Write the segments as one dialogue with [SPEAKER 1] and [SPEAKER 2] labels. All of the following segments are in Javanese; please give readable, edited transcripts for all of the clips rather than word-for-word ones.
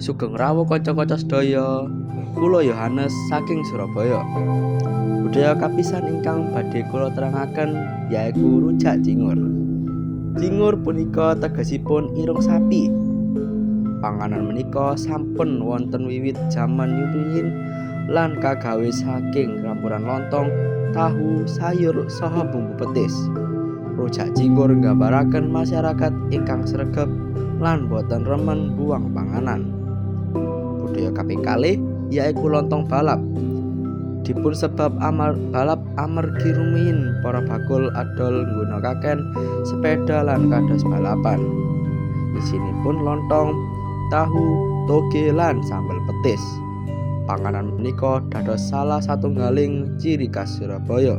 [SPEAKER 1] Sugeng rawuh kanca-kanca sedaya. Kula Yohanes saking Surabaya. Budaya kapisan ingkang badhe kula terangaken yaiku rujak cingur. Cingur punika tegesipun irung sapi. Panganan menika sampun wonten wiwit jaman rumiyin lan kagawe saking campuran lontong, tahu, sayur saha bumbu petis. Rujak cingur nggambaraken masyarakat ingkang sregep lan boten remen buang panganan. Budaya kaping kalih yaiku lontong balap. Dipun sebab amar balap amargi rumiyin para bakul adol nggunakaken sepeda lan kados balapan. Isinipun lontong, tahu, toge lan sambel petis. Panganan menika dados salah satunggaling ciri khas Surabaya.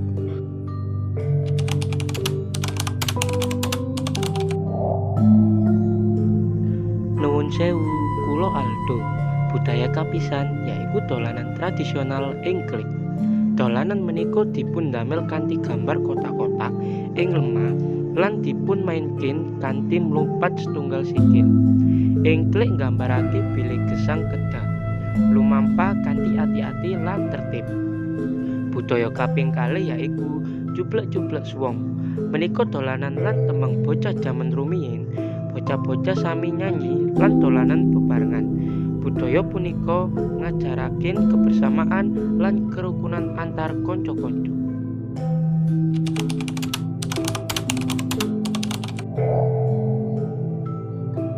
[SPEAKER 2] Nuwun sewu, kula Aldo. Budaya kapisan yaiku dolanan tradisional engklik. Dolanan menika dipun damel kanthi gambar kotak-kotak ing lemah lan dipun mainken kanthi mlumpat setunggal sikil. Engklik nggambarake bilih gesang kedah lumampah kanthi ati-ati lan tertib. Budaya kaping kalih yaiku jublek-jublek suwong. Menika dolanan lan tembang bocah jaman rumiyin. Bocah-bocah sami nyanyi lan dolanan bebarengan. Budaya punika ngajaraken kebersamaan lan kerukunan antar kanca-kanca.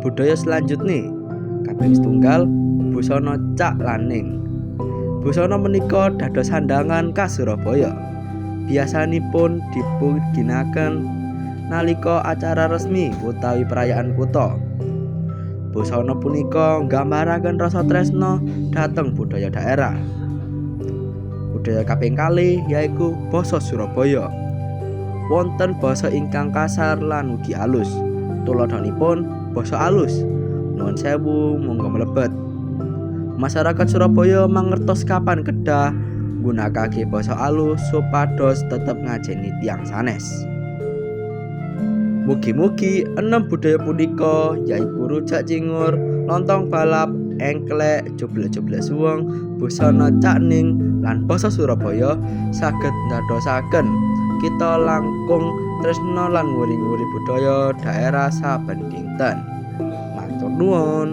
[SPEAKER 1] Budaya selanjutnya kaping setunggal busana cak laning. Busana menika dados sandangan khas Surabaya. Biasanipun dipunginakaken nalika acara resmi utawi perayaan kutha. Busana punika nggambaraken rasa tresna dhateng budaya daerah. Budaya kaping kalih yaiku basa Surabaya. Wonten basa ingkang kasar lan ugi alus. Tuladhanipun basa alus. Nuwun sewu monggo mlebet. Masyarakat Surabaya mangertos kapan kedah nggunakake basa alus supados tetep ngajeni tiyang sanes. Mugi-mugi enem budaya punika yaiku rujak cingur, lontong balap, engklek, jublek-jublek suweng, busana cakning lan basa Surabaya saged ndadosaken kita langkung tresna lan nguri-nguri budaya daerah saben dinten. Matur nuwun.